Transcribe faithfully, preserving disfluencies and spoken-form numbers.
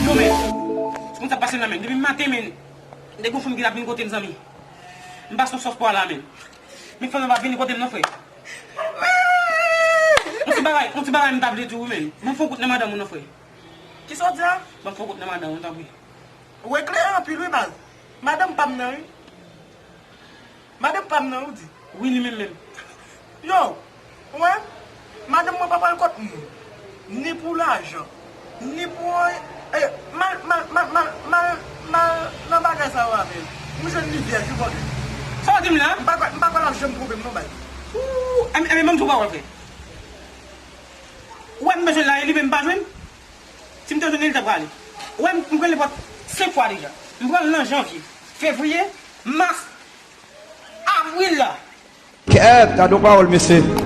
Non, men, se konn sa pase nan men. Depi maten, men, de gon fanm ki t ap vin kote m, zanmi. M pase yon sòs pwa la, men. Men fanm nan pa vini kote m, non, frè. Yon ti bagay, yon ti bagay m ta vle di w, men. Ban m fè yon kout nan madanm ou, non, frè. Kisa w di a? Ban m fè yon kout nan madanm ou, tanpri. Ou eklere anpil, wi, baz. Madanm pa m nan, wi. Madanm pa m nan, ou di? Wi, li menm menm. Yo, ou wè, madanm mwen pa pral kot moun. Ni pou lajan, ni pou anyen. Eh, mal, mal, mal, mal, mal, mal nan bagay sa yo avè l. M jwenn li vyèj, wi, bòdè. Sa w di m la? M pa kwè, m pa kwè l ap janm twonpe m, non, baz. Ooh, enben, enben, ban m di w pawòl, frè. Ou wè m bezwen l la, e li menm pa jwenn? Si m te jwenn li, li ta prale. Ou wè m, m rele pòt senk fwa deja. M pran l nan janvye, fevriye, mas, avril la. Kèt, gade yon pawòl, mesye.